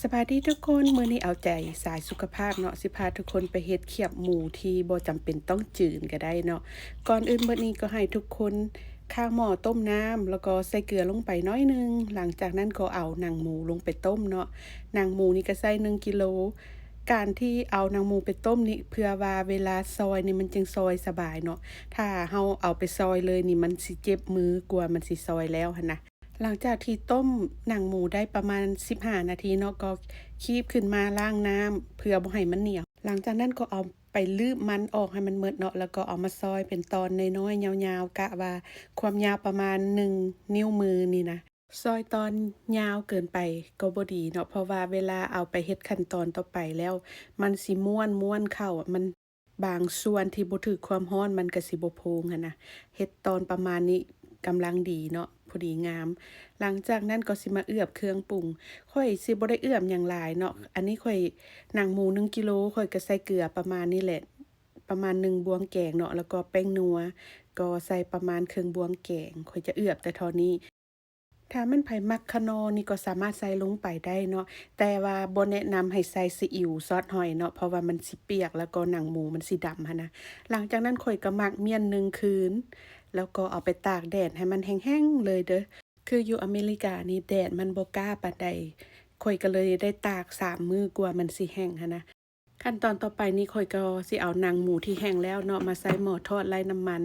ສະບາຍດີທຸກຄົນ, ມື້ນີ້ເອົາໃຈສາຍສຸຂະພາບເນາະ, ຊິພາທຸກຄົນໄປເຮັດຄຽບໝູທີ່ບໍ່ຈຳເປັນຕ້ອງຈືນກໍໄດ້ເນາະ. ກ່ອນອື່ນເບິດນີ້ກໍໃຫ້ທຸກຄົນຄ້າງໝໍ້ຕົ້ມນ້ຳ ແລ້ວກໍໃສ່ເກືອລົງໄປໜ້ອຍໜຶ່ງ. ຫຼັງຈາກນັ້ນກໍເອົາໜັງໝູລົງໄປຕົ້ມເນາະ. ໜັງໝູນີ້ກໍໃສ່ໜຶ່ງກິໂລ. ການທີ່ເອົາໜັງໝູໄປຕົ້ມນີ້ ເພື່ອວ່າເວລາຊອຍນີ້ມັນຈຶ່ງຊອຍສະບາຍເນາະ. ຖ້າເຮົາເອົາໄປຊອຍເລີຍນີ້ ມັນຊິເຈັບມືກວ່າມັນຊິຊອຍແລ້ວຫັ້ນນະ. ຫຼັງຈາກທີ່ຕົ້ມໜັງໝູໄດ້ປະມານສິບຫ້ານາທີເນາະ, ກໍຄີບຂຶ້ນມາລ້າງນ້ຳເພື່ອບໍ່ໃຫ້ມັນໜຽວ. ຫຼັງຈາກນັ້ນກໍເອົາໄປລືບມັນອອກໃຫ້ມັນໝົດເນາະ, ແລ້ວກໍເອົາມາຊອຍເປັນຕອນນ້ອຍໆ ຍາວໆ, ກະວ່າຄວາມຍາວປະມານໜຶ່ງນິ້ວມືນີ້ນະ. ຊອຍຕອນຍາວເກີນໄປກໍບໍ່ດີເນາະ, ເພາະວ່າເວລາເອົາໄປເຮັດຂັ້ນຕອນຕໍ່ໄປແລ້ວ ມັນຊິມ້ວນໆເຂົ້າ, ມັນ ບາງສ່ວນທີ່ບໍ່ຖືກຄວາມຮ້ອນມັນກໍຊິບໍ່ໂພງຫັ້ນນະ. ເຮັດຕອນປະມານນີ້ກຳລັງດີເນາະ, ພໍດີງາມ. ຫຼັງຈາກນັ້ນກໍຊິມາເອືອບເຄື່ອງປຸງ. ຂ້ອຍຊິບໍ່ໄດ້ເອືອບຫຍັງຫຼາຍເນາະ. ອັນນີ້ຂ້ອຍ ໜັງໝູໜຶ່ງກິໂລ, ຂ້ອຍກໍໃສ່ເກືອປະມານນີ້ແຫຼະ, ປະມານໜຶ່ງບ່ວງແກງເນາະ, ແລ້ວກໍແປ້ງນົວ ກໍໃສ່ປະມານເຄິ່ງບ່ວງແກງ. ຂ້ອຍຈະເອືອບແຕ່ເທົ່ານີ້. ຖ້າແມ່ນໃຜມັກຂະໜໍ່ນີ້ກໍສາມາດໃສ່ລົງໄປໄດ້ເນາະ, ແຕ່ວ່າບໍ່ແນະນຳໃຫ້ໃສ່ຊີອິ້ວຊອດຫອຍເນາະ, ເພາະວ່າມັນຊິປຽກ ແລ້ວກໍໜັງໝູມັນຊິດຳຫັ້ນນະ. ຫຼັງຈາກນັ້ນຂ້ອຍກໍໝັກມ້ຽນໜຶ່ງຄືນ ແລ້ວກໍເອົາໄປຕາກແດດໃຫ້ມັນແຫ້ງໆເລີຍເດີ້. ຄືຢູ່ອາເມລິການີ້ແດດມັນບໍ່ກ້າປານໃດ, ຂ້ອຍກໍເລີຍໄດ້ຕາກສາມມື້ກວ່າມັນຊິແຫ້ງຫັ້ນນະ. ຂັ້ນຕອນຕໍ່ໄປນີ້ຂ້ອຍກໍຊິເອົາໜັງໝູທີ່ແຫ້ງແລ້ວເນາະ ມາໃສ່ໝໍ້ທອດໄຮ້ນ້ຳມັນ,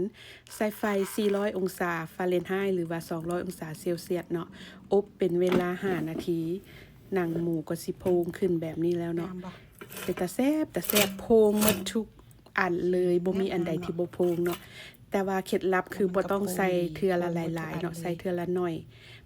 ໃສ່ໄຟສີ່ຮ້ອຍອົງສາຟາເຣນໄຮ ຫຼືວ່າສອງຮ້ອຍອົງສາເຊວຊຽສເນາະ, ອົບເປັນເວລາຫ້ານາທີ. ໜັງໝູກໍຊິໂພງຂຶ້ນແບບນີ້ແລ້ວເນາະ. ງາມບໍ່? ເປັນຕາແຊບ ຕາແຊບ, ໂພງໝົດທຸກອັນເລີຍ, ບໍ່ມີອັນໃດທີ່ບໍ່ໂພງເນາະ. ແຕ່ວ່າເຄັດລັບຄືບໍ່ຕ້ອງໃສ່ເທື່ອລະຫຼາຍໆເນາະ, ໃສ່ເທື່ອລະໜ້ອຍ,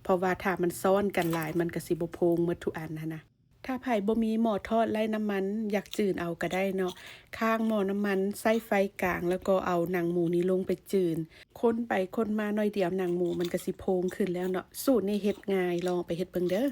ເພາະວ່າຖ້າມັນຊ້ອນກັນຫຼາຍ ມັນກໍຊິບໍ່ໂພງໝົດທຸກອັນຫັ້ນນະ. ຖ້າໃຜບໍ່ມີໝໍ້ທອດໄຮ້ນ້ຳມັນ ຢາກຈືນເອົາກໍໄດ້ເນາະ. ຄ້າງໝໍ້ນ້ຳມັນ ໃຊ້ໄຟກາງ ແລ້ວກໍເອົາໜັງໝູນີ້ລົງໄປຈືນ, ຄົນໄປຄົນມາໜ້ອຍດຽວ ໜັງໝູມັນກໍຊິໂພງຂຶ້ນແລ້ວເນາະ. ສູດນີ້ເຮັດງ່າຍ, ລອງໄປເຮັດເບິ່ງເດີ້.